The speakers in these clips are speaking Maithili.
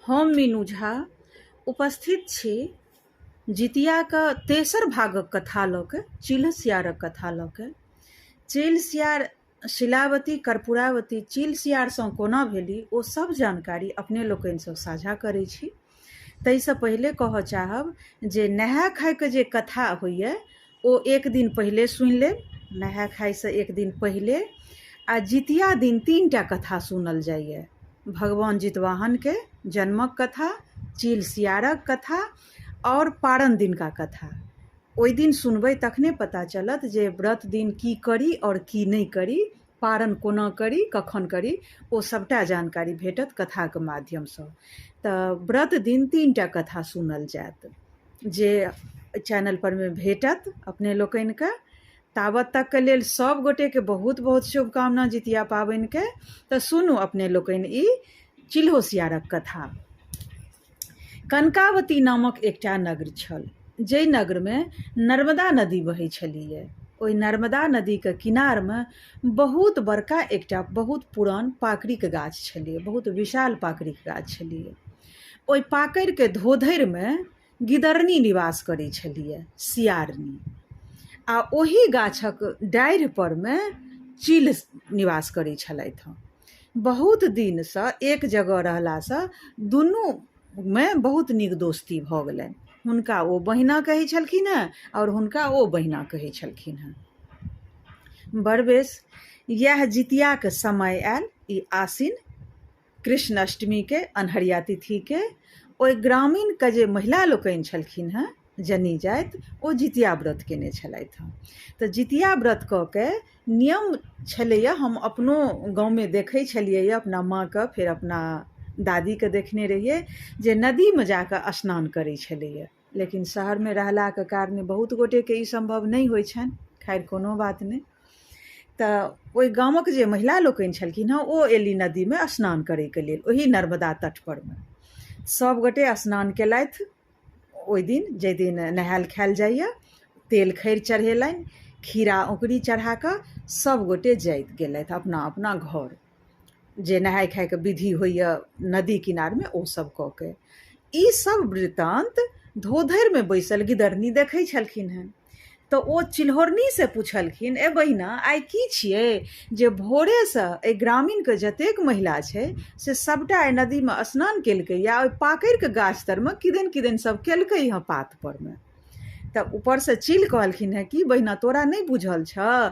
हम मीनू झा उपस्थित छी जितियाके तेसर भागक कथा लऽ कऽ चील्ह सियारक कथा लऽ कऽ। चील सियार शिलावती कर्पूरावती चील सियारसँ कोना भेली ओ सब जानकारी अपने लोकनिसँ साझा करै छी। ताहिसँ पहिले कहऽ चाहब जे नहाय खायके जे कथा होइए ओ एक दिन पहिले सुनि लेब नहाय खायसँ एक दिन पहिले आ जितिया दिन तीनटा कथा सुनल जाइए भगवान जितवाहनके जन्मक कथा चील सियारक कथा आओर पारन दिनका कथा ओहि दिन सुनबै तखने पता चलत जे व्रत दिन की करी आओर की नहि करी पारण कोना करी कखन करी ओ सभटा जानकारी भेटत कथाके माध्यमसँ तऽ व्रत दिन तीनटा कथा सुनल जायत जे चैनल परमे भेटत अपने लोकनिके ताबत तकके लेल सभ गोटेके बहुत बहुत शुभकामना जितिया पाबनिके तऽ सुनू अपने लोकनि ई चिल्हो सियारक कथा कनकावती नामक एकटा नगर छल जाहि नगरमे नर्मदा नदी बहै छलैए ओहि नर्मदा नदीके किनारमे बहुत बड़का एकटा बहुत पुरान पाकड़िके गाछ छलैए बहुत विशाल पाकड़िके गाछ छलैए ओहि पाकड़िके धोधरिमे गिदरनी निवास करै छलैए सियारनी आ ओही गाछक डाढ़ि परमे चील निवास करै छलथि हँ बहुत दिनसँ एक जगह रहलासँ दुनूमे बहुत नीक दोस्ती भऽ गेलनि हुनका ओ बहिना कहै छलखिन हेँ आओर हुनका ओ बहिना कहै छलखिन हेँ बड़ बेस इएह जितियाके समय आयल ई आसिन कृष्ण अष्टमीके अन्हरिया तिथिके ओहि ग्रामीणके जे महिला लोकनि छलखिन हेँ जनी जाति ओ जितिया व्रत कयने छलथि हँ तऽ जितिया व्रत कऽ के नियम छलैए हम अपनो गाँवमे देखै छलियै अपना माँके फेर अपना दादीके देखने रहियै जे नदीमे जा कऽ स्नान करै छलैए लेकिन शहरमे रहलाके कारणे बहुत गोटेके ई सम्भव नहि होइ छनि खैर कोनो बात नहि तऽ ओहि गामक जे महिला लोकनि छलखिन हँ ओ एली नदीमे स्नान करैके लेल ओही नर्मदा तटपर मे सभगोटे स्नान केलथि ओहि दिन जाहि दिन नहायल खायल जाइए तेल खैर चढ़ेलनि खीरा औंकुरी चढ़ा कऽ सभगोटे जाइत गेलथि अपना अपना घर जे नहाय खायके विधि होइए नदी किनारमे ओ सब कऽ के ई सब वृतान्त धोधरिमे बैसल गिदरनी देखै छलखिन हेँ तऽ ओ चिल्होरनीसँ पुछलखिन ए बहिना आइ की छियै जे भोरेसँ एहि ग्रामीणके जतेक महिला छै से सभटा एहि नदीमे स्नान केलकै या ओहि पाकड़िके गाछ तरमे किदन किदन सब केलकै हँ पात परमे तऽ ऊपरसँ चील कहलखिन हेँ कि बहिना तोरा नहि बुझल छऽ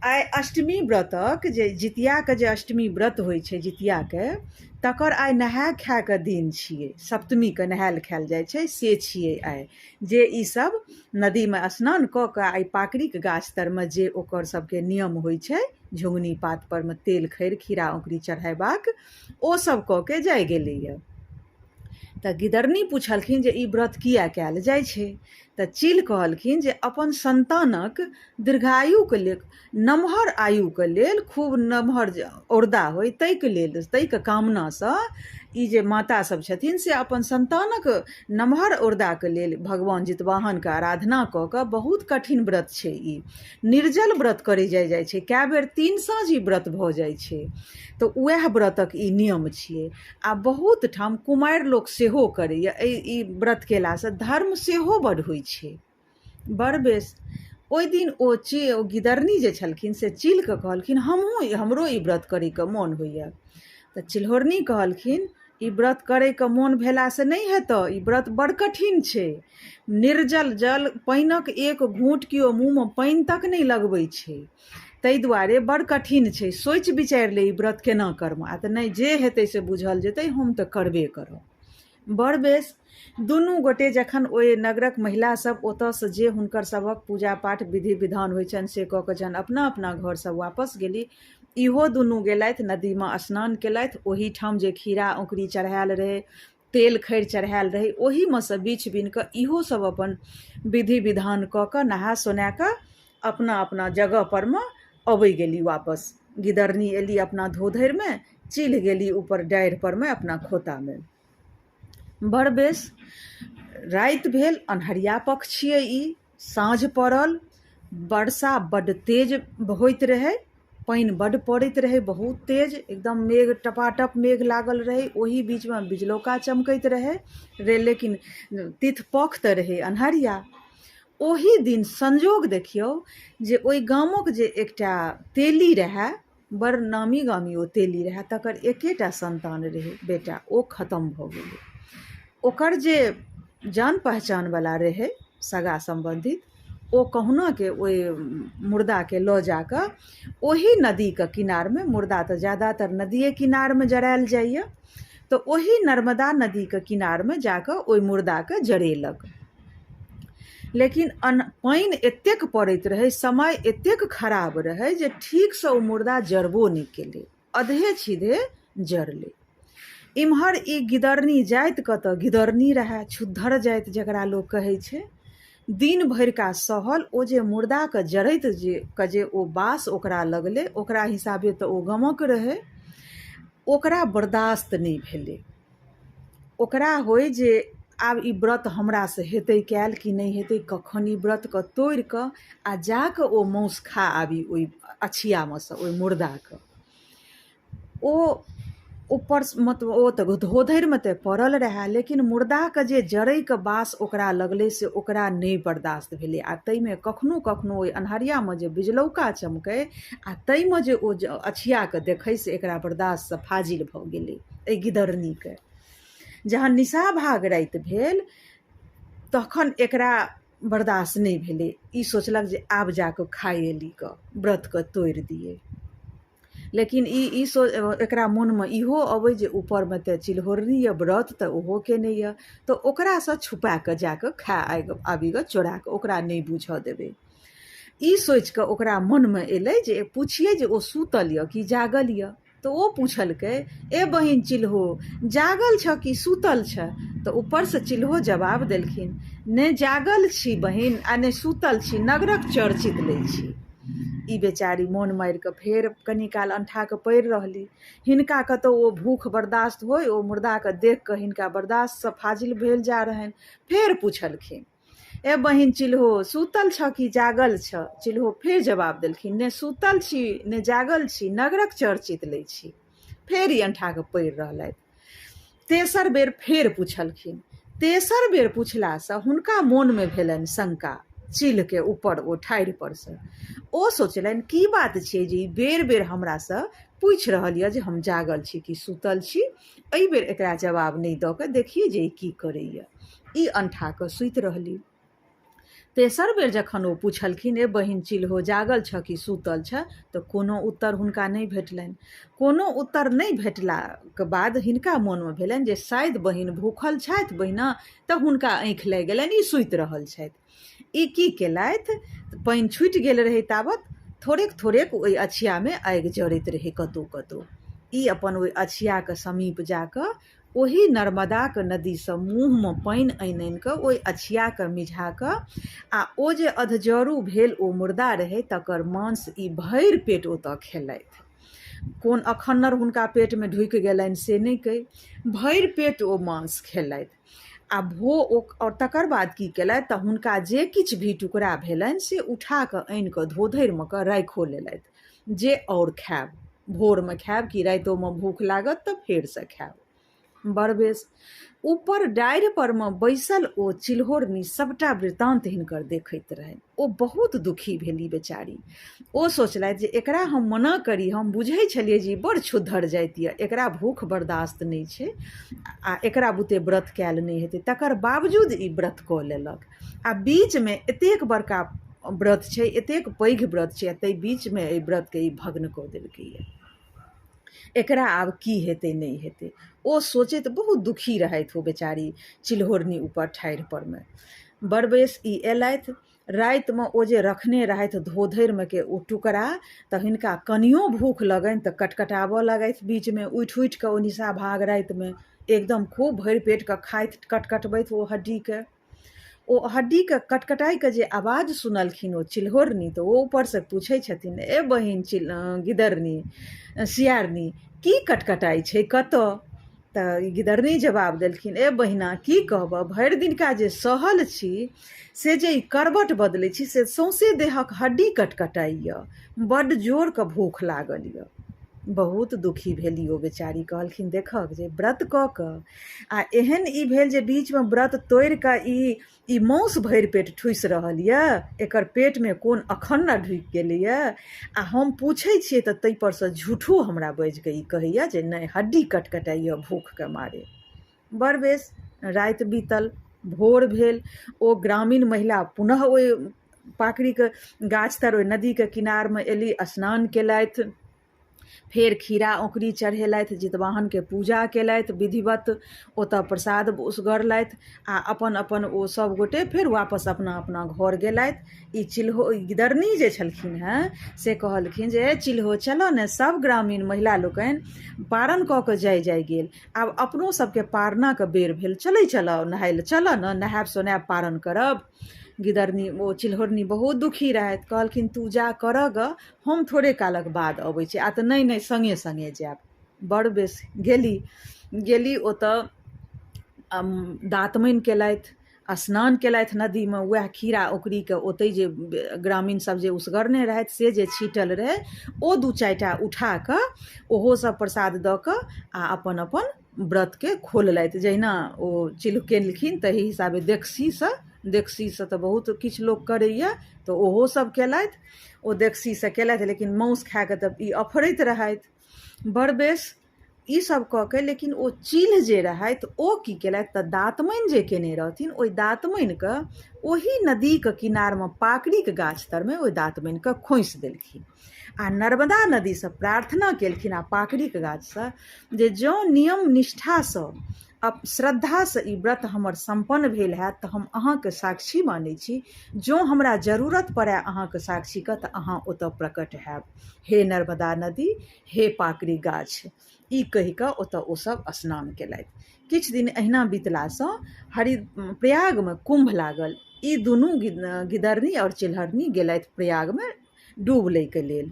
आइ अष्टमी व्रतक जे जितियाके जे अष्टमी व्रत होइ छै जितियाके तकर आइ नहाय खायके दिन छियै सप्तमीके नहायल खायल जाइ छै से छियै आइ जे ई सब नदीमे स्नान कऽ कऽ आ पाकड़िके गाछ तरमे जे ओकर सबके नियम होइ छै झुङ्गनी पात परमे तेल खैर खीरा औंकुरी चढ़ेबाक ओ सब कऽ के जाइ गेलैए तऽ गिदरनी पुछलखिन जे ई व्रत किया कयल जाइ छै तऽ चील कहलखिन जे अपन सन्तानक दीर्घायुके लेल नमहर आयुके लेल खूब नमहर जे औरदा होइ ताहिके लेल ताहिके कामनासँ ई जे माता सब छथिन से अपन सन्तानक नमहर औरदाके लेल भगवान जितवाहनके आराधना कऽ कऽ बहुत कठिन व्रत छै ई निर्जल व्रत करै जाइ जाइ छै कए बेर तीन साँझ ई व्रत भऽ जाइ छै तऽ उएह व्रतक ई नियम छियै आ बहुत ठाम कुमारि लोक सेहो करैए एहि ई व्रत कयलासँ धर्म सेहो बड्ड होइ छै बड़ बेस ओहि दिन ओ ची ओ गिदरनी जे छलखिन से चीलके कहलखिन हमहूँ हमरो ई व्रत करैके मोन होइए तऽ चिल्होरनी कहलखिन ई व्रत करैके मोन भेलासँ नहि हेतऽ ई व्रत बड़ कठिन छै निर्जल जल पानिक एक घूँट केओ मुँहमे पानि तक नहि लगबै छै ताहि दुआरे बड़ कठिन छै सोचि विचारि ले ई व्रत केना करबह आ तऽ नहि जे हेतै से बुझल जेतै हम तऽ करबे करब बड़ बेस दुनू गोटे जखन ओहि नगरक महिला सब ओतऽसँ जे हुनकर सभक पूजा पाठ विधि विधान होइ छनि से कऽ कऽ जहन अपना अपना घर सब वापस गेली इहो दुनू गेलथि नदीमे स्नान केलथि ओहिठाम जे खीरा औंकुरी चढ़ायल रहै तेल खैर चढ़ायल रहै ओहीमे सँ बीछ बिन कऽ इहो सब अपन विधि विधान कऽ कऽ नहा सोना कऽ अपना अपना जगह पर मे अबै गेली वापस गिदरनी एली अपना धोधरिमे चलि गेली ऊपर डाढ़ि पर मे अपना खोतामे बड़ बेस राति भेल अन्हरिया पक्ष छियै ई साँझ पड़ल वर्षा बड्ड तेज होइत रहै। पानि बड्ड पड़ैत रहै बहुत तेज, एकदम मेघ टपाटप मेघ लागल रहै। ओही बीचमे बिजलौका चमकैत रहै रे, लेकिन तिथ पख तऽ रहै अन्हरिया। ओही दिन संजोग देखियौ जे ओहि गामक जे एकटा तेली रहए, बड़ नामी गामी ओ तेली रहए, तकर एकेटा सन्तान रहै बेटा, ओ खतम भऽ गेलै। ओकर जे जान पहचानवला रहै सगा सम्बन्धित, ओ कहुनाके ओहि मुर्दाके लऽ जाकऽ ओही नदीके किनारमे, मुर्दा तऽ ज्यादातर नदिए किनारमे जरायल जाइए, तऽ ओही नर्मदा नदीके किनारमे जाकऽ ओहि मुर्दाके जरेलक। लेकिन पानि एतेक पड़ैत रहै, समय एतेक खराब रहै जे ठीकसँ ओ मुर्दा जरबो नहि केलै, अधे छिधे जरलै। इम्हर ई गिदरनी जाति कतऽ गिदरनी रहए, छुद्धर जाति जकरा लोक कहै छै, दिन भरिका सहल ओ जे मुर्दाके जरैत जे के जे ओ बास ओकरा लगलै, ओकरा हिसाबे तऽ ओ गमक रहै, ओकरा बर्दाश्त नहि भेलै। ओकरा होइ जे आब ई व्रत हमरासँ हेतै कयल कि नहि हेतै, कखन ई व्रतके तोड़ि कऽ आ जा कऽ ओ मासु खा आबी ओहि अछियामे सँ ओहि मुर्दाके। ओ ऊपर मतलब ओ तऽ धोधरिमे तऽ पड़ल रहए, लेकिन मुर्दाके जे जरैके बास ओकरा लगलै से ओकरा नहि बर्दाश्त भेलै। आ ताहिमे कखनो कखनो ओहि अन्हरियामे जे बिजलौका चमकै आ ताहिमे जे ओ अछियाके देखै से एकरा बर्दाश्तसँ फाजिल भऽ गेलै एहि गिदरनीके। जहन निशाभाग राति भेल तखन एकरा बर्दाश्त नहि भेलै, ई सोचलक जे आब जा कऽ खाइ एली कऽ व्रतके तोड़ि दियै। लेकिन ई ई सो एकरा मोनमे इहो अबै जे ऊपरमे तऽ चिल्होरनी यऽ, व्रत तऽ ओहो केने यऽ, तऽ ओकरासँ छुपा कऽ जा कऽ खा आबि कऽ चोरा कऽ ओकरा नहि बूझऽ देबै। ई सोचि कऽ ओकरा मोनमे एलै जे पुछियै जे ओ सुतल यऽ कि जागल यऽ। तऽ ओ पुछलकै, ए बहिन चिल्हो, जागल छह कि सुतल छह? तऽ ऊपरसँ चिल्हो जवाब देलखिन, ने जागल छी बहिन आ ने सुतल छी, नगरक चर्चित लै छी। ई बेचारी मोन मारि कऽ फेर कनी काल अन्ठा कऽ पड़ि रहली। हिनका कतहु ओ भूख बर्दाश्त होय, ओ मुर्दाके देख कऽ हिनका बर्दाश्तसँ फाजिल भेल जा रहनि। फेर पुछलखिन, ए बहिन चिल्हो, सुतल छह कि जागल छह? चिल्हो फेर जवाब देलखिन, ने सुतल छी ने जागल छी, नगरक चर्चित लै छी। फेर ई अन्ठा कऽ पड़ि रहलथि। तेसर बेर फेर पुछलखिन। तेसर बेर पुछलासँ हुनका मोनमे भेलनि शंका, चील्हके ऊपर ओ ठाढ़ि परसँ। ओ सोचलनि, की बात छियै जे ई बेर-बेर हमरासँ पूछि रहल यऽ जे हम जागल छी कि सुतल छी? एहि बेर एकरा जवाब नहि दऽ कऽ देखियै जे ई की करैए। ई अन्ठा कऽ सुति रहली। तेसर बेर जखन ओ पुछलखिन, ए बहिन चिल्हो, जागल छह कि सुतल छह? तऽ कोनो उत्तर हुनका नहि भेटलनि। कोनो उत्तर नहि भेटलाक बाद हिनका मोनमे भेलनि जे शायद बहिन भूखल छथि बहिना, तऽ हुनका आँखि लागि गेलनि, ई सुति रहल छथि। ई की केलथि, पानि छुटि गेल रहै ताबत थोड़ेक थोड़ेक ओहि अछियामे आगि जरैत रहै कतहु कतहु। ई अपन ओहि अछियाके समीप जा कऽ ओही नर्मदाक नदीसँ मुँहमे पानि आनि आनि कऽ ओहि अछियाके मिझा कऽ आ ओ जे अधजरू भेल ओ मुर्दा रहै तकर मांस ई भरि पेट ओतऽ खेलथि। कोन अखन्नर हुनका पेटमे ढुकि गेलनि से नहि कहि, भरि पेट ओ मांस खेलथि आ भो ओ आओर तकर बाद की केलथि तऽ हुनका जे किछु भी टुकड़ा भेलनि से उठा कऽ आनि कऽ धोधरिमे कऽ राखिओ लेलथि जे आओर खायब, भोरमे खायब कि रातिओमे भूख लागत तऽ फेरसँ खायब। बड़ बेस। ऊपर डारि परमे बैसल ओ चिल्होरनी सभटा वृतान्त हिनकर देखैत रहनि। ओ बहुत दुखी भेली बेचारी। ओ सोचलथि जे एकरा हम मना करी, हम बुझै छलियै जे ई बड़ छुद्धर जाति यऽ, एकरा भूख बर्दाश्त नहि छै आ एकरा बुते व्रत कयल नहि हेतै, तकर बावजूद ई व्रत कऽ लेलक। आ बीचमे एतेक बड़का व्रत छै, एतेक पैघ व्रत छै आ ताहि बीचमे एहि व्रतके ई भग्न कऽ देलकैए। एकरा आब की हेतै नहि हेतै। ओ सोचैत बहुत दुखी रहथि ओ बेचारी चिल्होरनी ऊपर ठाढ़ि परमे। बड़ बेस ई अयलथि रातिमे ओ जे रखने रहथि धोधरिमे के ओ टुकड़ा, तऽ हिनका कनियो भूख लगनि तऽ कटकटाबऽ लगथि बीचमे उठि उठि कऽ ओ निशाभाग रातिमे एकदम खूब भरि पेटके खाथि कटकटबैत ओ हड्डीके। ओ हड्डीके कटकटाइके जे आवाज सुनलखिन ओ चिल्होरनी तऽ ओ ऊपरसँ पूछै छथिन, ए बहिन गिदरनी सियारनी, की कटकटाइ छै कतऽ? तऽ गिदरनी जवाब देलखिन, ए बहिना की कहबह, भरि दिनका जे सहल छी से जे ई करबट बदलै छी से सौँसे देहक हड्डी कटकटाइए, बड्ड जोरके भूख लागल यऽ। बहुत दुखी भेली ओ बेचारी। कहलखिन, देखहक जे व्रत कऽ कऽ आ एहन ई भेल जे बीचमे व्रत तोड़ि कऽ ई माउस भरि पेट ठूसि रहल यऽ, एकर पेटमे कोन अखन्ना ढुकि गेलैए? आ हम पूछै छियै तऽ ताहिपरसँ झूठो हमरा बाजि कऽ ई कहैए जे नहि, हड्डी कटकटाइए भूखके मारे। बड़ बेस राति बीतल, भोर भेल। ओ ग्रामीण महिला पुनः ओहि पाकड़िके गाछ तर, ओहि नदीके किनारमे एली, स्नान केलथि, फेर खीरा औंकुरी चढ़ेलथि, जितवाहनके पूजा केलथि विधिवत, ओतऽ प्रसाद उसगरलथि आ अपन अपन ओ सब गोटे फेर वापस अपना अपना घर गेलथि। ई चिल्हो गिदरनी जे छलखिन हेँ से कहलखिन जे चिल्हो, चलऽ ने, सब ग्रामीण महिला लोकनि पारण कऽ कऽ जाइ जाइ गेल, आब अपनो सबके पारनाके बेर भेल, चलै चलऽ नहाय लए, चलऽ ने, नहायब सोनायब, पारन करब। गिदरनी ओ चिल्होरनी बहुत दुखी रहथि। कहलखिन, तू जा करऽ गऽ, हम थोड़े कालक बाद अबै छी। आ तऽ नहि नहि, सङ्गे सङ्गे जायब। बड़ बेस गेली। गेली ओतऽ, दातमनि केलथि, स्नान केलथि नदीमे। उएह खीरा औंकुरीके ओतहि जे ग्रामीण सब जे उसगरने रहथि से जे छीटल रहै, ओ दू चारिटा उठा कऽ ओहो सब प्रसाद दऽ कऽ आ अपन अपन व्रतके खोललथि। जहिना ओ चिल्ह केलखिन ताहि हिसाबे देक्सीसँ तऽ बहुत किछु लोक करैए, तऽ ओहो सब केलथि, ओ देक्सीसँ केलथि। लेकिन मासु खाए कऽ तऽ ई अफरैत रहथि। बड़ बेस ई सब कऽ के, लेकिन ओ चील्ह जे रहथि ओ की केलथि तऽ दातमनि जे केने रहथिन ओहि दातमनिके ओही नदीके किनारमे पाकड़िके गाछ तरमे ओहि दातमनिके खोंसि देलखिन आ नर्मदा नदीसँ प्रार्थना केलखिन आ पाकड़िके गाछसँ जे जँ नियम निष्ठासँ, श्रद्धासँ ई व्रत हमर सम्पन्न भेल हैत तऽ हम अहाँके साक्षी मानै छी, जँ हमरा जरूरत पड़य अहाँके साक्षीके तऽ अहाँ ओतऽ प्रकट हैब, हे नर्मदा नदी, हे पाकड़ि गाछ। ई कहि कऽ ओतऽ ओ सब स्नान केलथि। किछु दिन एहिना बितलासँ हरि प्रयागमे कुम्भ लागल। ई दुनू गिदरनी आओर चिल्हरनी गेलथि प्रयागमे डूब लैके लेल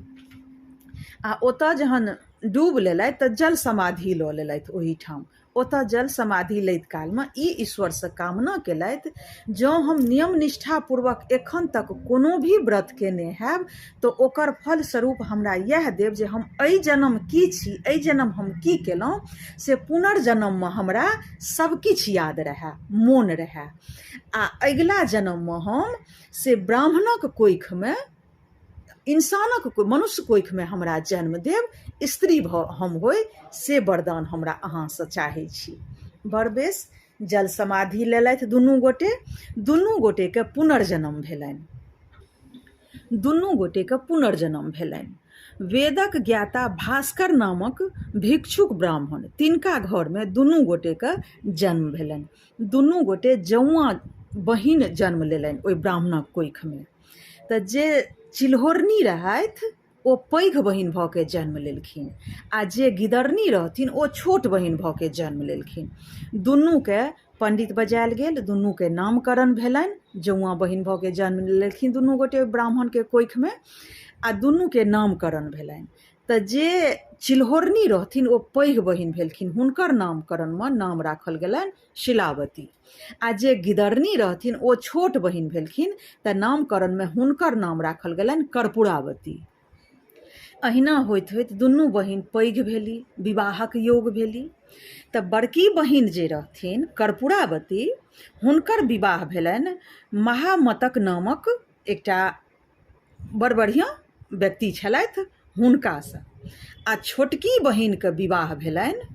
आ ओतऽ जहन डूब लेलथि तऽ जल समाधि लऽ लेलथि ओहिठाम। ओतऽ जल समाधि लैत कालमे ई ईश्वरसँ कामना केलथि, जँ हम नियम निष्ठापूर्वक एखन तक कोनो भी व्रत केने हैब तऽ ओकर फलस्वरूप हमरा इएह देब जे हम एहि जन्म की छी, एहि जन्म हम की केलहुँ, से पुनर्जन्ममे हमरा सब किछु याद रहए, मोन रहए आ अगिला जन्ममे हम से ब्राह्मणक कोखिमे, इंसानक, मनुष्य कोखिमे हमरा जन्म देब, स्त्री भऽ हम होइ, से वरदान हमरा अहाँसँ चाहै छी। बड़ बेस, जल समाधि लेलथि दुनू गोटे। दुनू गोटेके पुनर्जन्म भेलनि। दुनू गोटेके पुनर्जन्म भेलनि। वेदक ज्ञाता भास्कर नामक भिक्षुक ब्राह्मण, तिनका घरमे दुनू गोटेके जन्म भेलनि। दुनू गोटे जौआँ बहिन जन्म लेलनि ओहि ब्राह्मणक कोखिमे। तऽ जे चिल्होरनी रहथि ओ पैघ बहिन भऽ के जन्म लेलखिन आ जे गिदरनी रहथिन ओ छोट बहिन भऽ के जन्म लेलखिन। दुनूके पंडित बजायल गेल, दुनूके नामकरण भेलनि। जौआँ बहिन भऽ के जन्म लेलखिन दुनू गोटे ब्राह्मणके कोखिमे आ दुनूके नामकरण भेलनि। तऽ जे चिल्होरनी रहथिन ओ पैघ बहिन भेलखिन, हुनकर नामकरणमे नाम राखल गेलनि शिलावती आ जे गिदरनी रहथिन ओ छोट बहिन भेलखिन, तऽ नामकरणमे हुनकर नाम राखल गेलनि कर्पूरावती। अहिना होइत होइत दुनू बहिन पैघ भेली, विवाहक योग भेली, तऽ बड़की बहिन जे रहथिन कर्पूरावती, हुनकर विवाह भेलनि महामतक नामक एकटा बड़ बढ़िआँ व्यक्ति छलथि हुनकासँ आ छोटकी बहिनके विवाह भेलनि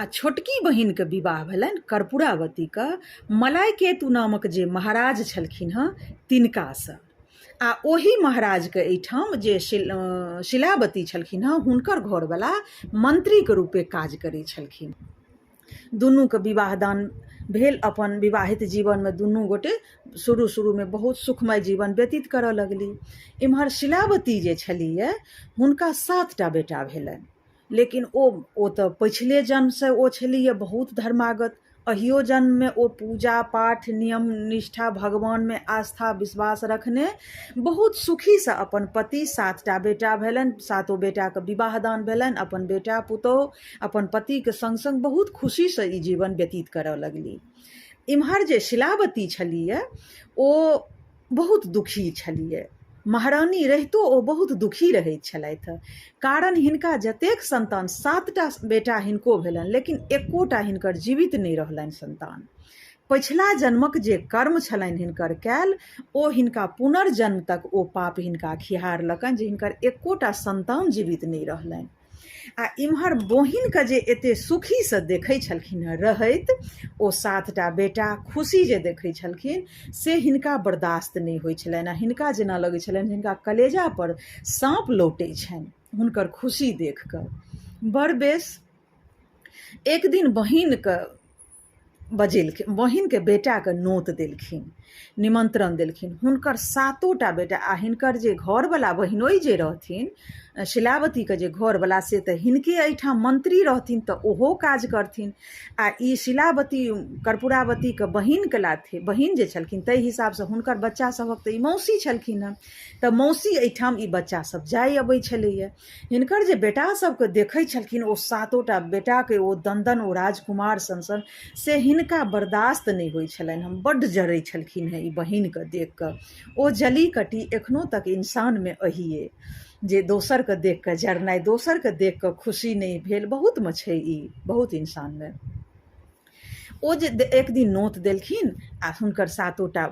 आ छोटकी बहिनके विवाह भेलनि कर्पूरावतीके मलायकेतु नामक जे महाराज छलखिन हँ तिनकासँ आ ओही महाराजके एहिठाम जे शिलावती छलखिन हँ हुनकर घरवला मन्त्रीके रूपे काज करै छलखिन। दुनूके विवाह दान भेल। अपन विवाहित जीवनमे दुनू गोटे शुरू शुरूमे बहुत सुखमय जीवन व्यतीत करऽ लगली। एम्हर शिलावती जे छलीह हुनका 7टा बेटा भेलनि, लेकिन ओ तऽ पछिले जन्मसँ ओ छलीह बहुत धर्मागत। अहियो जन्ममे ओ पूजा पाठ नियम निष्ठा भगवानमे आस्था विश्वास रखने बहुत सुखीसँ अपन पति सातटा बेटा भेलनि, सातो बेटाके विवाह दान भेलनि, अपन बेटा पुतोहु अपन पतिके सङ्ग सङ्ग बहुत खुशीसँ ई जीवन व्यतीत करऽ लगली। इम्हर जे शिलावती छलीह ओ बहुत दुखी छलीह। महारानी रहितो ओ बहुत दुखी रहैत छलथि, कारण हिनका जतेक सन्तान सातटा बेटा हिनको भेलनि लेकिन एकोटा हिनकर जीवित नहि रहलनि सन्तान। पछिला जन्मक जे कर्म छलनि हिनकर कयल ओ हिनका पुनर्जन्म तक ओ पाप हिनका खिहारलकनि जे हिनकर एकोटा सन्तान जीवित नहि रहलनि। आ इम्हर बहिनके जे एते सुखीसँ देखै छलखिन हेँ रहैत ओ सातटा बेटा खुशी जे देखै छलखिन से हिनका बर्दाश्त नहि होइ छलनि आ हिनका जेना लगै छलनि हिनका कलेजापर साँप लौटै छनि हुनकर खुशी देख कऽ। बड़ बेस एक दिन बहिनके बजेलखिन, बहिनके बेटाके नोत देलखिन, निमन्त्रण देलखिन। हुनकर सातोटा बेटा आ हिनकर जे घरवला बहिनोइ जे रहथिन, शिलावतीके जे घरवला से तऽ हिनके एहिठाम मन्त्री रहथिन तऽ ओहो काज करथिन। आ ई शिलावती कर्पूरावतीके बहिनके लाथे बहिन जे छलखिन ताहि हिसाबसँ हुनकर बच्चा सभक तऽ ई मौसी छलखिन हेँ, तऽ मौसी एहिठाम ई बच्चा सभ जाइ अबै छलैए। हिनकर जे बेटा सबके देखै छलखिन ओ सातोटा बेटाके ओ दन्दन ओ राजकुमार सन सन से हिनका बर्दाश्त नहि होइ छलनि हँ, बड्ड जरै छलखिन हेँ ई बहिनके देख कऽ। ओ जली कटी एखनो तक इंसानमे अहिये जे दोसरके देख कऽ जरनाइ, दोसरके देख कऽ खुशी नहि भेल बहुतमे छै ई बहुत इंसानमे। ओ जे एक दिन नोत देलखिन आ हुनकर सातोटा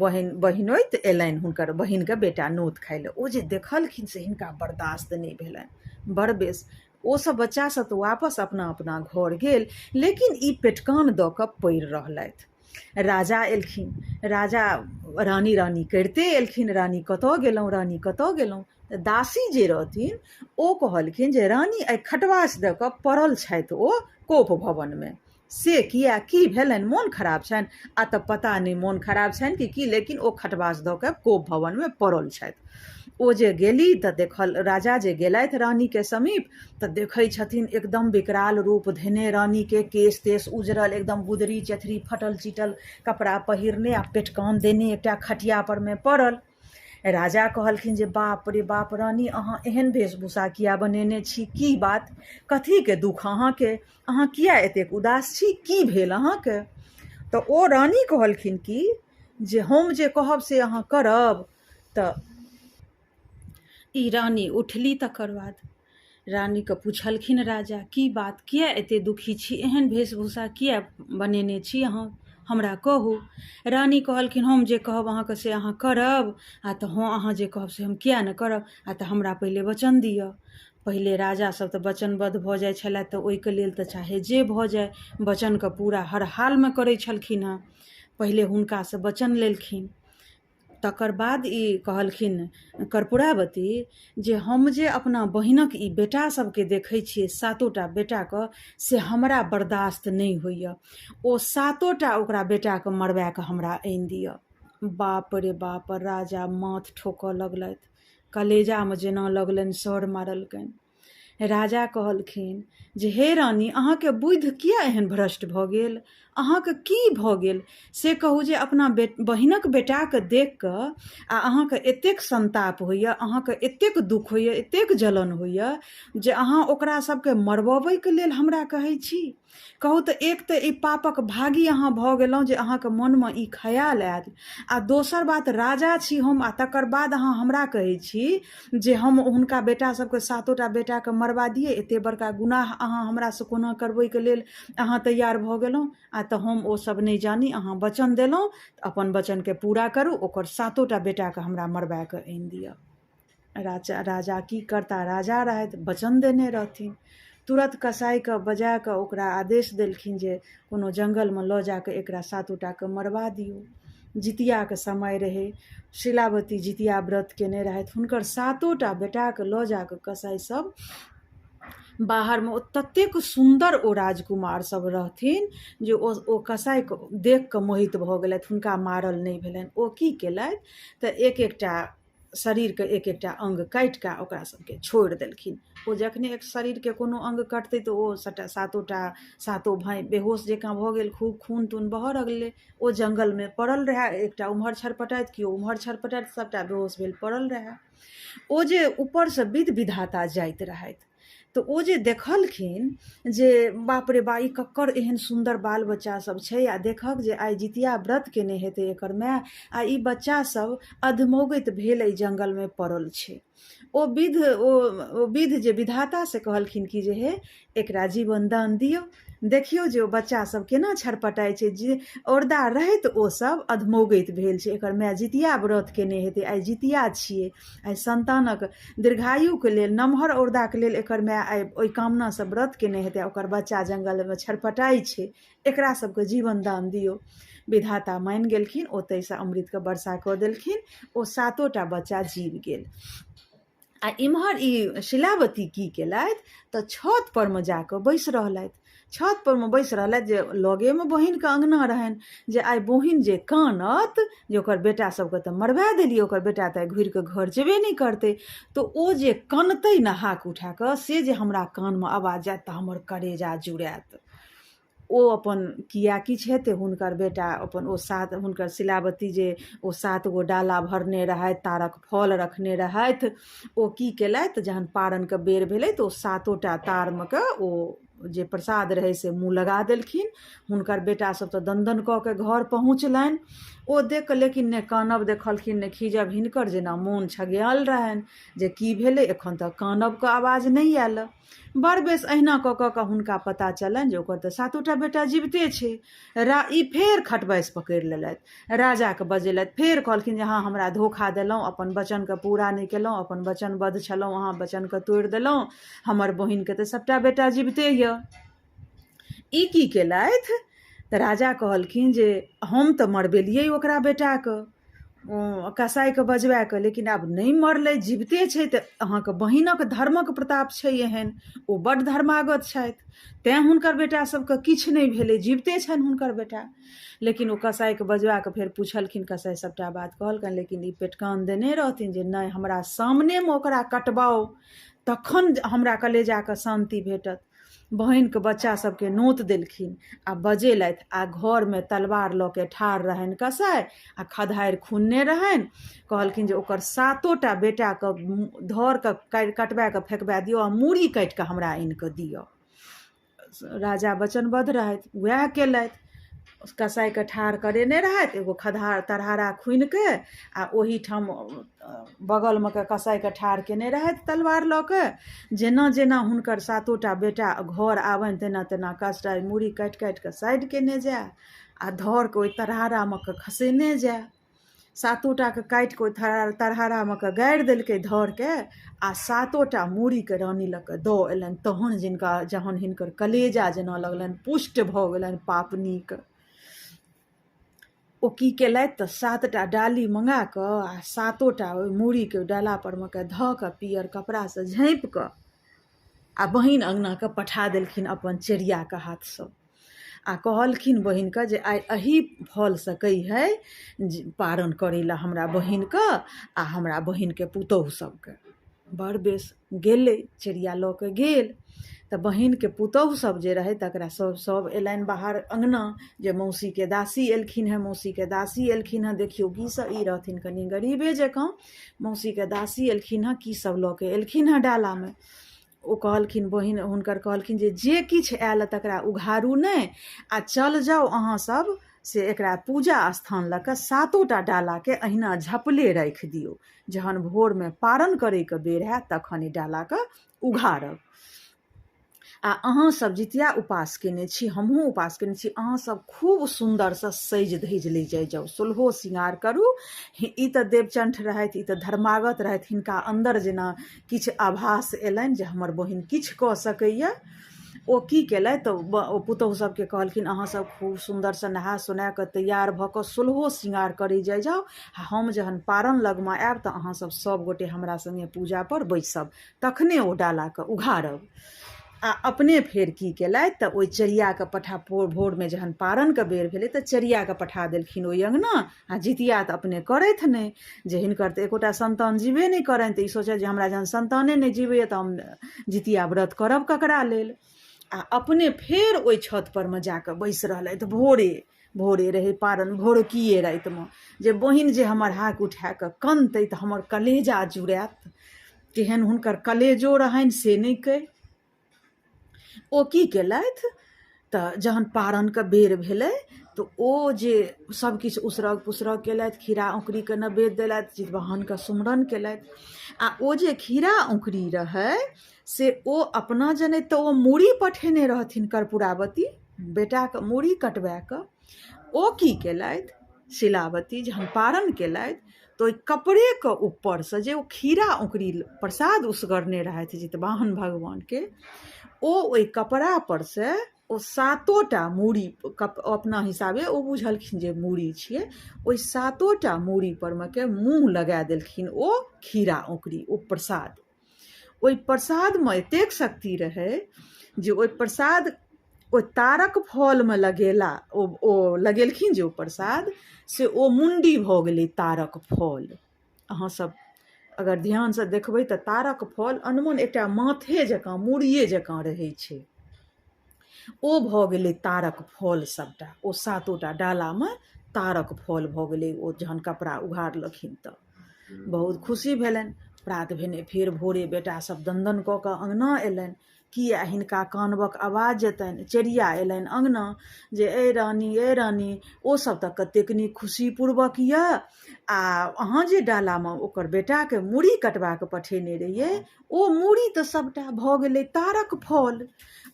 बहिन बहिनोइत अयलनि हुनकर बहिनके बेटा नोत खाइ लए। ओ जे देखलखिन से हिनका बर्दाश्त नहि भेलनि। बड़ बेस ओसभ बच्चा सब तऽ वापस अपना अपना घर गेल लेकिन ई पेटकान दऽ कऽ पड़ि रहलथि। राजा एलखिन, राजा रानी रानी करिते एलखिन, रानी कतऽ गेलहुँ रानी कतऽ गेलहुँ। तऽ दासी जे रहथिन ओ कहलखिन जे रानी एहि खटवास दऽ कऽ पड़ल छथि ओ कोप भवनमे। से किया की भेलनि मोन खराब छनि? आ तऽ पता नहि मोन खराब छनि कि की लेकिन ओ खटवास दऽ कऽ कोप भवनमे पड़ल छथि। ओ जे गेली तऽ देखल राजा जे गेलथि रानीके समीप तऽ देखै छथिन एकदम विकराल रूप धेने रानीके केश तेश उजरल एकदम गुदरी चेथरी फटल चिटल कपड़ा पहिरने आ पेटकान देने एकटा खटिया परमे पड़ल। राजा कहलखिन जे बाप रे बाप रानी अहाँ एहन वेशभूषा किया बनेने छी, की बात, कथीके दुःख अहाँके, अहाँ किया एतेक उदास छी, की भेल अहाँके? तऽ ओ रानी कहलखिन कि जे हम जे कहब से अहाँ करब। तऽ ई रानी उठली तकर बाद रानीके पुछलखिन राजा की बात किया एते दुखी छी, एहन वेशभूषा किया बनेने छी अहाँ, हमरा कहू। रानी कहलखिन हम जे कहब अहाँके से अहाँ करब? आ तऽ हँ अहाँ जे कहब से हम किया नहि करब, आ तऽ हमरा पहिले वचन दिअ। पहिले राजा सब तऽ वचनबद्ध भऽ जाइ छलथि तऽ ओहिके लेल तऽ चाहे जे भऽ जाय वचनके पूरा हर हालमे करै छलखिन हँ। पहिले हुनकासँ वचन लेलखिन तकर बाद ई कहलखिन कर्पूरावती जे हम जे अपना बहिनक ई बेटा सबके देखै छियै सातोटा बेटाके से हमरा बर्दाश्त नहि होइए, ओ सातोटा ओकरा बेटाके मरबाए कऽ हमरा आनि दिअ। बाप रे बाप राजा माथ ठोकऽ लगलथि, कलेजामे जेना लगलनि सर मारलकनि। राजा कहलखिन जे हे रानी अहाँके बुद्धि किया एहन भ्रष्ट भऽ गेल, अहाँके की भऽ गेल से कहू जे अपना बहिनक बेटाके देख कऽ आ अहाँके एतेक संताप होइए, अहाँके एतेक दुःख होइए, एतेक जलन होइए जे अहाँ ओकरा सबके मरबबैके लेल हमरा कहै छी। कहू तऽ एक तऽ ई पापक भागी अहाँ भऽ गेलहुँ जे अहाँके मनमे ई खयाल आयल, आ दोसर बात राजा छी हम आ तकर बाद अहाँ हमरा कहै छी जे हम हुनका बेटा सबके सातोटा बेटाके मरबा दियै, एते बड़का गुनाह अहाँ हमरासँ कोना करबैके लेल अहाँ तैयार भऽ गेलहुँ। आ तऽ हम ओ सब नहि जानी, अहाँ वचन देलहुँ तऽ अपन वचनके पूरा करू, ओकर सातोटा बेटाके हमरा मरबा कऽ आनि दिअ। राजा की करता, राजा रहथि, वचन देने रहथिन। तुरत कसाइके बजा कऽ ओकरा आदेश देलखिन जे कोनो जङ्गलमे लऽ जा कऽ एकरा सातोटाके मरबा दियौ। जितियाके समय रहै, शिलावती जितिया व्रत केने रहथि, हुनकर सातोटा बेटाके लऽ जा कऽ कसाइ सब बाहरमे ओ ततेक सुन्दर ओ राजकुमार सब रहथिन जे ओ कसाइके देख कऽ मोहित भऽ गेलथि, हुनका मारल नहि भेलनि। ओ की केलथि तऽ एक एकटा शरीरके एक एकटा अङ्ग काटि कऽ ओकरा सबके छोड़ि देलखिन। ओ जखने एक शरीरके कोनो अङ्ग कटतै तऽ ओ सबटा सातोटा सातो भाय बेहोश जकाँ भऽ गेल, खूब खून तून बहऽ लगलै। ओ जङ्गलमे पड़ल रहए, एकटा उम्हर छरपटाइत, केओ उम्हर छरपटाइत, सबटा बेहोश भेल पड़ल रहए। ओ जे ऊपरसँ विध विधाता जाइत रहथि तऽ ओ जे देखलखिन जे बाप रे बा, ई ककर एहन सुन्दर बाल बच्चा सब छै, आ देखक जे आइ जितिया व्रत केने हेतै एकर माय, आ ई बच्चा सब अधमौगैत भेल एहि जङ्गलमे पड़ल छै। ओ विध ओ विध जे विधाता से कहलखिन कि जे हे एकरा जीवन दान दियौ, देखियौ जे ओ बच्चा सब केना छरपटाइ छै, जे औरदा रहैत ओ सब अधमौगैत भेल छै, एकर माय जितिया व्रत केने हेतै, आइ जितिया छियै, आइ संतानक दीर्घायुके लेल नमहर औरदाके लेल एकर माय आइ ओहि कामनासँ व्रत केने हेतै, ओकर बच्चा जङ्गलमे छरपटाइ छै, एकरा सबके जीवन दान दियौ। विधाता मानि गेलखिन, ओतहिसँ अमृतके वर्षा कऽ देलखिन, ओ सातोटा बच्चा जीव गेल। आ इम्हर ई शिलावती की केलथि तऽ छत पर मे जाकऽ बैस रहलथि। छत पर मे बैस रहलथि जे लगेमे बहिनके अङ्गना रहनि, जे आइ बहिन जे कानत जे ओकर बेटा सबके तऽ मरबा देलियै, ओकर बेटा तऽ आइ घुरिकऽ घर जेबे नहि करतै, तऽ ओ जे कनतै ने हाक उठाकऽ, से जे हमरा कानमे आवाज जायत तऽ हमर करेजा जुड़ायत। ओ अपन किया किछु हेतै, हुनकर बेटा अपन ओ सात हुनकर शिलावती जे ओ सात गो डाला भरने रहथि, तारक फल रखने रहथि, ओ की केलथि जहन पारनके बेर भेलै तऽ ओ सातोटा तारमे के ओ जे प्रसाद रहै से मुँह लगा देलखिन। हुनकर बेटा सब तऽ दन दन कऽ के घर पहुँचलनि। ओ देख कऽ लेकिन ने कानब देखलखिन ने खीजब, हिनकर जेना मोन छगयाल रहनि जे की भेलै एखन तक कानबके आवाज नहि आयल। बड़ बेस अहिना कऽ कऽ कऽ हुनका पता चललनि जे ओकर तऽ सातोटा बेटा जीविते छै। ई फेर खटबासि पकड़ि लेलथि, राजाके बजेलथि, फेर कहलखिन जे अहाँ हमरा धोखा देलहुँ, अपन वचनके पूरा नहि केलहुँ, अपन वचनबद्ध छलहुँ, अहाँ वचनके तोड़ि देलहुँ, हमर बहिनके तऽ सबटा बेटा जीविते यऽ। ई की केलथि तऽ राजा कहलखिन जे हम तऽ मरबेलियै ओकरा बेटाके कसाइके बजबा कऽ, लेकिन आब नहि मरलै, जीविते छै, तऽ अहाँके बहिनक धर्मक प्रताप छै एहन, ओ बड्ड धर्मागत छथि, तैँ हुनकर बेटा सबके किछु नहि भेलै, जीविते छनि हुनकर बेटा। लेकिन ओ कसाइके बजबा कऽ फेर पुछलखिन, कसाइ सबटा बात कहलकनि, लेकिन ई पेटकान देने रहथिन जे नहि हमरा सामनेमे ओकरा कटबाउ तखन हमरा कलेजाके शान्ति भेटत। बहिनके बच्चा सबके नोत देलखिन आ बजेलथि, आ घरमे तलवार लऽ के ठाढ़ रहनि कसाइ आ खधारि खुनने रहनि। कहलखिन जे ओकर सातोटा बेटाके धरके कटबा कऽ फेकबा दियौ आ मूड़ी काटि कऽ हमरा आनि कऽ दिअ। राजा वचनबद्ध रहथि, वएह केलथि। कसाइके ठाढ़ करेने रहथि, एगो खधार तरहारा खुनिके आ ओहिठाम बगलमे के कसाइके ठाढ़ केने रहथि तलवार लऽ के। जेना जेना हुनकर सातोटा बेटा घर आबनि तेना तेना कसाइ मूड़ी काटि काटि कऽ साइड केने जाय आ धरके ओहि तरहारामे के खसेने जाय। सातोटाके काटि कऽ ओहि तरहारामे के गाड़ि देलकै धरके आ सातोटा मूड़ीके रानी लग के दऽ अयलनि। तहन जिनका जहन हिनकर कलेजा जेना लगलनि पुष्ट भऽ गेलनि पापनीके। ओ की केलथि तऽ सातटा डाली मँगा कऽ आ सातोटा ओहि मूड़ीके डाला परमे के धऽ कऽ पियर कपड़ासँ झाँपि कऽ आ बहिन अङ्गनाके पठा देलखिन अपन चेरियाके हाथसँ। आ कहलखिन बहिनके जे आइ एही फलसँ कहिहे जे पारन करै लए हमरा बहिनके आ हमरा बहिनके पुतोहु सबके। बड़ बेस गेलै, चेरिया लऽ कऽ गेल तऽ बहिनके पुतोहु सब जे रहै तकरा सब सब अयलनि बाहर अङ्गना जे मौसीके दासी एलखिन हेँ, मौसीके दासी एलखिन हेँ, देखियौ की सब ई रहथिन कनि गरीबे जकाँ, मौसीके दासी एलखिन हेँ की सब लऽ कऽ एलखिन हेँ डालामे। ओ कहलखिन बहिन हुनकर कहलखिन जे जे किछु आयल तकरा उघारू नहि आ चल जाउ अहाँ सब से एकरा पूजा स्थान लऽ कऽ सातोटा डालाके अहिना झपले राखि दियौ, जहन भोरमे पारन करैके बेर हैत तखन ई डालाके उघारब। आ अहाँ सब जितिया उपास केने छी, हमहूँ उपास केने छी, अहाँ सब खूब सुन्दरसँ सजि धजि लै जाइ जाउ, सोलहो सिंगार करू। ई तऽ देवचंठ रहथि, ई तऽ धर्मागत रहथि, हिनका अन्दर जेना किछु आभास अयलनि जे हमर बहिन किछु कऽ सकैए। ओ की केलथि तऽ ओ पुतोहु सबके कहलखिन अहाँ सब खूब सुन्दरसँ नहा सोना कऽ तैयार भऽ कऽ सोलहो सिंगार करै जाइ जाउ, आ हम जहन पारन लगमे आयब तऽ अहाँ सब सब गोटे हमरा सङ्गे पूजापर बैसब, तखने ओ डालाके उघारब। आ अपने फेर की केलथि तऽ ओहि चेरियाके पठा भोरमे जहन पारनके बेर भेलै तऽ चेरियाके पठा देलखिन ओहि अङ्गना आ जितिया तऽ अपने करथि नहि जे हिनकर तऽ एकोटा सन्तान जीबे नहि करनि तऽ ई सोचथि जे हमरा जहन सन्ताने नहि जीबैए तऽ हम जितिया व्रत करब ककरा लेल। आ अपने फेर ओहि छत पर मे जाकऽ बैस रहलथि भोरे भोरे रहै पारन भोरकिए रातिमे जे बहिन जे हमर हाक उठा कऽ कनतै तऽ हमर कलेजा जुड़ायत। केहन हुनकर कलेजो रहनि से नहि कहि। ओ की केलथि तऽ जहन पारनके बेर भेलै तऽ ओ जे सभकिछु उसरग पुसरग केलथि, खीरा औंकुरीके नैवेद्य देलथि, जितवाहनके सुमरन केलथि आ ओ जे खीरा औंकुरी रहै से ओ अपना जनैत तऽ ओ मूड़ी पठेने रहथिन कर्पूरावती बेटाके मूड़ी कटबा कऽ। ओ की केलथि शीलावती जहन पारन केलथि तऽ ओहि कपड़ेके ऊपरसँ जे ओ खीरा औंकुरी प्रसाद उसगरने रहथि जितवाहन भगवानके, ओ ओहि कपड़ा पर से ओ सातोटा मूड़ी अपना हिसाबे ओ बुझलखिन जे मूड़ी छियै, ओहि सातोटा मूड़ी परमे के मुँह लगा देलखिन ओ खीरा औंकुरी ओ प्रसाद। ओहि प्रसादमे एतेक शक्ति रहै जे ओहि प्रसाद ओहि तारक फलमे लगेला ओ लगेलखिन जे ओ प्रसाद से ओ मुण्डी भऽ गेलै तारक फल। अहाँ सब अगर ध्यानसँ देखबै तऽ तारक फल अनमन एकटा माथे जकाँ मूड़िये जकाँ रहै छै। ओ भऽ गेलै तारक फल सबटा ओ सातोटा डालामे तारक फल भऽ गेलै ओ जहन कपड़ा उघारलखिन तऽ बहुत खुशी भेलनि। प्रात भेने फेर भोरे बेटा सब दन्दन कऽ कऽ अङ्गना अयलनि। किया हिनका कानबक आवाज जेतनि। चेरिया अयलनि अङ्गना जे ए रानी ए रानी ओ सब तऽ कतेक नीक खुशीपूर्वक यऽ आ अहाँ जे डालामे ओकर बेटाके मूड़ी कटबा कऽ पठेने रहियै ओ मूड़ी तऽ सबटा भऽ गेलै तारक फल।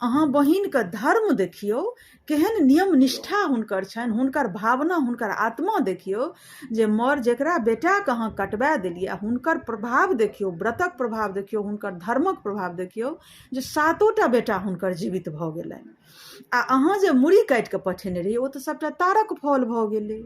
अहाँ बहिनके धर्म देखियौ केहन नियम निष्ठा हुनकर छनि, हुनकर भावना हुनकर आत्मा देखियौ जे मर जकरा बेटाके अहाँ कटबा देलियै आ हुनकर प्रभाव देखियौ, व्रतक प्रभाव देखियौ, हुनकर धर्मक प्रभाव देखियौ जे सातोटा बेटा हुनकर जीवित भऽ गेलनि आ अहाँ जे मूड़ी काटि कऽ पठेने रहियै ओ तऽ सबटा तारक फल भऽ गेलै।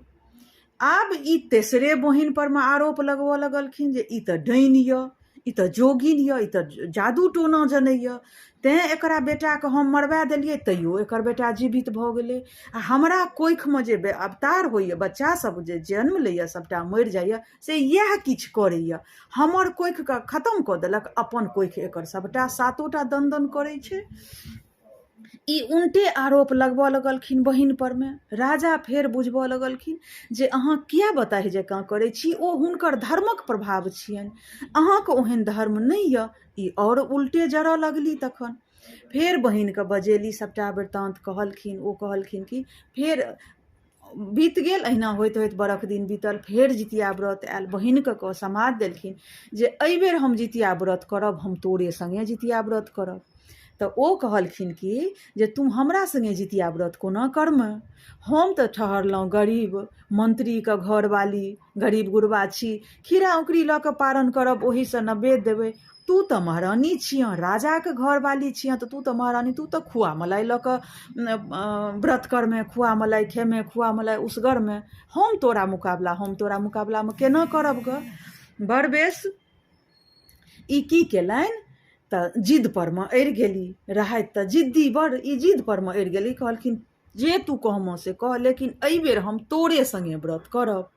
आब ई तेसरे बहिन पर मे आरोप लगबऽ लगलखिन जे ई तऽ डाइन यऽ, ई तऽ जोगिन यऽ, ई तऽ जादू टोना जनैए, तैँ एकरा बेटाके हम मरबा देलियै तैयो एकर बेटा जीवित भऽ गेलै आ हमरा कोखिमे जे अवतार होइए, बच्चा सब जे जन्म लैए सबटा मरि जाइए से इएह किछु करैए, हमर कोखिके खतम कऽ देलक, अपन कोखि एकर सबटा सातोटा दन दन करै छै। ई उनटे आरोप लगबऽ लगलखिन बहिन परमे। राजा फेर बुझबऽ लगलखिन जे अहाँ किए बताहि जकाँ करै छी, ओ हुनकर धर्मक प्रभाव छियनि, अहाँके ओहन धर्म नहि यऽ। ई आओर उल्टे जरऽ लगली। तखन फेर बहिनके बजेली, सभटा वृत्तान्त कहलखिन। ओ कहलखिन कि फेर बीत गेल अहिना होइत होइत बरख दिन बीतल। फेर जितिया व्रत आयल, बहिनके कऽ समाद देलखिन जे एहिबेर हम जितिया व्रत करब, हम तोरे सङ्गे जितिया व्रत करब। तऽ ओ कहलखिन कि जे तू हमरा सङ्गे जितिया व्रत कोना करमे, हम तऽ ठहरलहुँ गरीब मन्त्रीके घरवाली, गरीब गुरबा छी, खीरा औंकरी लऽ कऽ पारन करब, ओहीसँ नैवेद्य देबै। तू तऽ महारानी छियह, राजाके घरवाली छियह, तऽ तू तऽ महारानी, तू तऽ खुआ मलाई लऽ कऽ व्रत करमे, खुआ मलाई खेमे, खुआ मलाई उसगरमे, हम तोरा मुकाबलामे केना करब गऽ। बड़ बेस ई की केलनि तऽ जिद परमे अड़ि गेली। रहथि तऽ जिद्दी बड़, ई जिद परमे अड़ि गेली। कहलखिन जे तू कहमऽ से कह, लेकिन एहिबेर हम तोरे सङ्गे व्रत करब।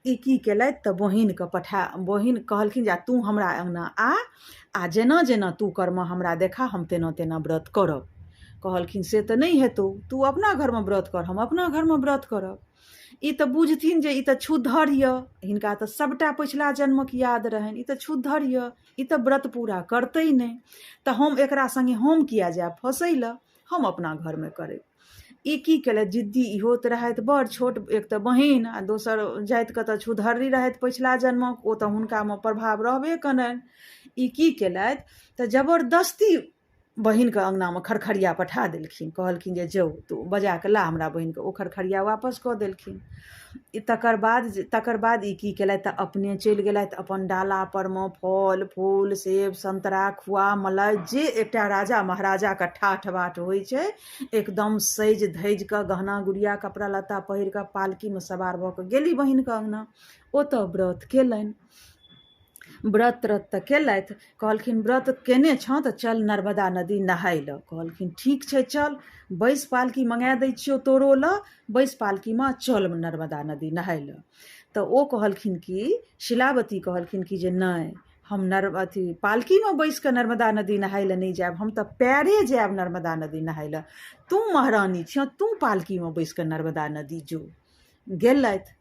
ई की केलथि तऽ बहिनके पठा बहिन कहलखिन जे तू हमरा अङ्गना आ आ जेना जेना तू करमऽ हमरा देखा, हम तेना तेना व्रत करब। कहलखिन से तऽ नहि हेतौ, तू अपना घरमे व्रत कर, हम अपना घरमे व्रत करब। ई तऽ बुझथिन जे ई तऽ छुद्धर यऽ, हिनका तऽ सभटा पछिला जन्मक याद रहनि, ई तऽ छुद्धर यऽ, ई तऽ व्रत पूरा करतै नहि, तऽ हम एकरा सङ्गे हम किया जायब फँसै लए, हम अपना घरमे करब। ई की केलथि जिद्दी इहो तऽ रहथि बड़ छोट, एक तऽ बहिन आ दोसर जातिके तऽ छुधर्री रहथि पछिला जन्मक, ओ तऽ हुनकामे प्रभाव रहबे करनि। ई की केलथि तऽ जबरदस्ती बहिनके अङ्गनामे खरखरिया पठा देलखिन। कहलखिन जे जो तू बजा कऽ ला हमरा बहिनके। ओ खरखरिया वापस कऽ देलखिन। तकर बाद ई की केलथि तऽ अपने चलि गेलथि अपन डाला परमे फल फूल सेब संतरा खुआ मलाई जे एकटा राजा महाराजाके ठाठ बाट होइ छै एकदम सजि धजि कऽ गहना गुड़िया कपड़ा लत्ता पहिर कऽ पालकीमे सवार भऽ कऽ गेली बहिनके अङ्गना। ओतऽ व्रत केलनि। व्रत त्रत तऽ केलथि। कहलखिन व्रत केने छँ तऽ चल नर्मदा नदी नहाय लए। कहलखिन ठीक छै चल, बैस पालकी मँगा दै छियौ तोरो लए, बैस पालकीमे चल नर्मदा नदी नहाय लए। तऽ ओ कहलखिन कि शिलावती कहलखिन कि जे नहि, हम नर अथी पालकीमे बैस कऽ नर्मदा नदी नहाय लए नहि जायब, हम तऽ पैरे जायब नर्मदा नदी नहाय लए। तू महारानी छँ, तू पालकीमे बैस कऽ नर्मदा नदी जो। गेलथि,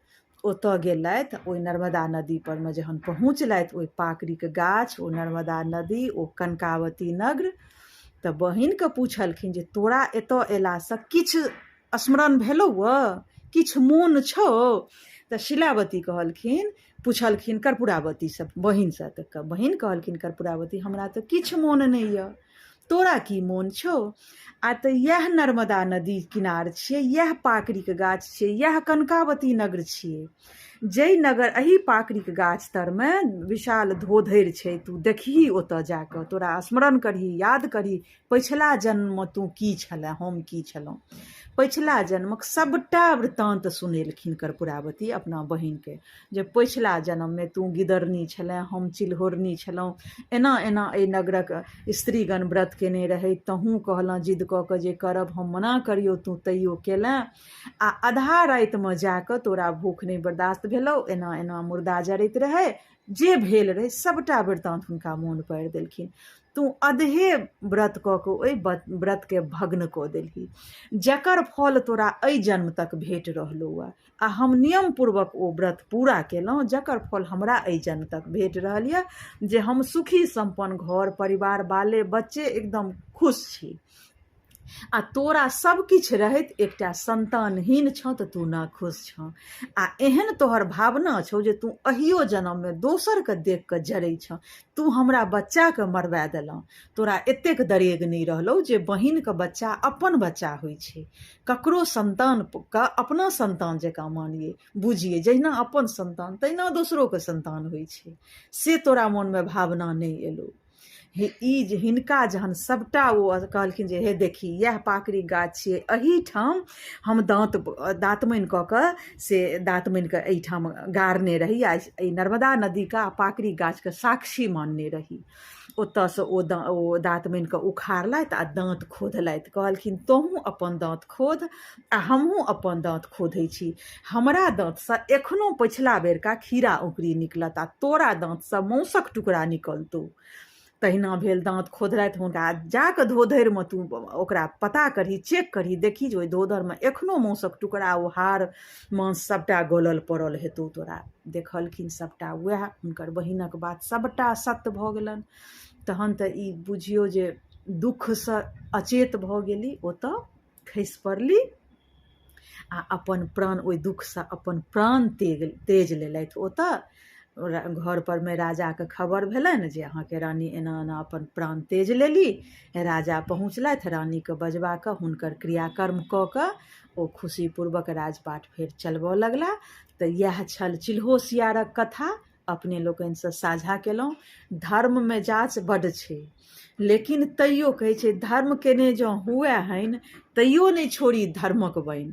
ओतऽ गेलथि। ओहि नर्मदा नदी परमे जहन पहुँचलथि, ओहि पाकड़िके गाछ, ओ नर्मदा नदी, ओ कनकावती नगर, तऽ बहिनके पुछलखिन जे तोरा एतऽ अयलासँ किछु स्मरण भेलौ किछु मोन छौ? तऽ शिलावती कहलखिन, पुछलखिन कर्पूरावतीसँ, बहिनसँ, तऽ बहिन कहलखिन कर्पूरावती, हमरा तऽ किछु मोन नहि यऽ, तोरा की मोन छौ? आ तऽ इएह नर्मदा नदी किनार छियै, इएह पाकड़िके गाछ छियै, इएह कनकावती नगर छियै, जाहि नगर एहि पाकड़िके गाछ तरमे विशाल धोधरि छै। तू देखही ओतऽ जाकऽ, तोरा स्मरण करही, याद करही पछिला जन्ममे तू की छलए, हम की छलहुँ। पछिला जन्मक सबटा वृत्तान्त सुनेलखिन कर्पूरावती अपना बहिनके जे पछिला जन्ममे तू गिदरनी छलए, हम चिलहोरनी छलहुँ, एना एना एहि नगरक स्त्रीगण व्रत केने रहै, तहूँ कहलहुँ जिद कऽ कऽ जे करब, हम मना करियौ, तू तैयो केलेँ आ आधा रातिमे जाकऽ तोरा भूख नहि बर्दाश्त भेलौ, एना एना मुर्दा जरैत रहै, जे भेल रहै सबटा वृत्तान्त हुनका मोन पाड़ि देलखिन। तू अधे व्रत कऽ कऽ ओहि व्रतके भग्न कऽ देलही, जकर फल तोरा एहि जन्म तक भेट रहलौ आ हम नियमपूर्वक ओ व्रत पूरा केलहुँ, जकर फल हमरा एहि जन्म तक भेट रहल यऽ जे हम सुखी सम्पन्न घर परिवार बाले बच्चे एकदम खुश छी आ तोरा सब किछु रहैत एकटा सन्तानहीन छँ तऽ तू ना खुश छँ आ एहन तोहर भावना छौ जे तू अहियो जन्ममे दोसरके देख कऽ जरै छँ। तू हमरा बच्चाके मरवा देलह, तोरा एतेक दरेग नहि रहलौ जे बहिनके बच्चा अपन बच्चा होइ छै, ककरो सन्तानके अपना सन्तान जकाँ मानियै बुझियै, जहिना अपन सन्तान तहिना दोसरोके सन्तान होइ छै, से तोरा मोनमे भावना नहि एलौ। हे ई जे हिनका जहन सबटा ओ कहलखिन जे हे देखी इएह पाकड़िक गाछ छियै, एहिठाम हम दाँत दाँतमनि कऽ कऽ से दाँतमनिके एहिठाम गाड़ने रही आ एहि नर्मदा नदीके आ पाकड़िक गाछके साक्षी मानने रही। ओतऽसँ ओ ओ दाँतमनिके उखाड़लथि आ दाँत खोधलथि। कहलखिन तोहूँ अपन दाँत खोध आ हमहूँ अपन दाँत खोधै छी, हमरा दाँतसँ एखनो पछिला बेरका खीरा औंकरी निकलत आ तोरा दाँतसँ माँसक टुकड़ा निकलतौ। तहिना भेल, दाँत खोधलथि हुनका, जा कऽ धोधरिमे तू ओकरा पता करही, चेक करही, देखही जे ओहि धोधरिमे एखनो माँसक टुकड़ा ओ हाड़ माँस सभटा गलल पड़ल हेतौ तोरा। देखलखिन सभटा उएह हुनकर बहिनक बात सभटा सत्य भऽ गेलनि। तहन तऽ ई बुझियौ जे दुःखसँ अचेत भऽ गेली, ओतऽ खसि पड़ली आ अपन प्राण ओहि दुःखसँ अपन प्राण तेग तेज लेलथि। ओतऽ घर परमे राजाके खबर भेलनि जे अहाँके रानी एना एना अपन प्राण तेज लेली। राजा पहुँचलथि, रानीके बजबा कऽ हुनकर क्रियाकर्म कऽ कऽ ओ खुशीपूर्वक राजपाट फेर चलबऽ लगला। तऽ इएह छल चिल्हो सियारक कथा, अपने लोकनिसँ साझा केलहुँ। धर्ममे जाँच बड्ड छै, लेकिन तैयो कहै छै धर्म केने जँ हुए हैन तैयो नहि छोड़ी धर्मक बनि।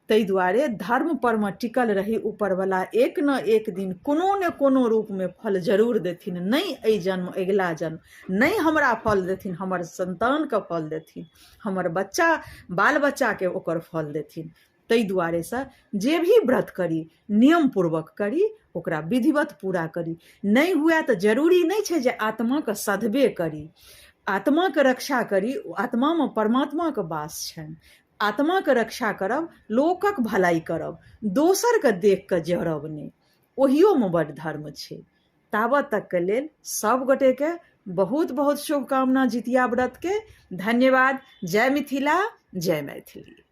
ताहि दुआरे धर्म परमे टिकल रही, ऊपरवला एक ने एक दिन कोनो ने कोनो रूपमे फल जरूर देथिन, नहि एहि जन्म अगिला जन्म, नहि हमरा फल देथिन हमर सन्तानके फल देथिन, हमर बच्चा बाल बच्चाके ओकर फल देथिन। ताहि दुआरेसँ जे भी व्रत करी नियमपूर्वक करी, ओकरा विधिवत पूरा करी। नहि हुए तऽ जरूरी नहि छै जे आत्माके सधबे करी, आत्माके रक्षा करी। आत्मामे परमात्माके वास छनि, आत्माके रक्षा करब, लोकक भलाइ करब, दोसरके देख कऽ जरब नहि, ओहियोमे बड्ड धर्म छै। ताबत तकके लेल सब गोटेके बहुत बहुत शुभकामना जितिया व्रतके। धन्यवाद। जय मिथिला, जय मैथिली।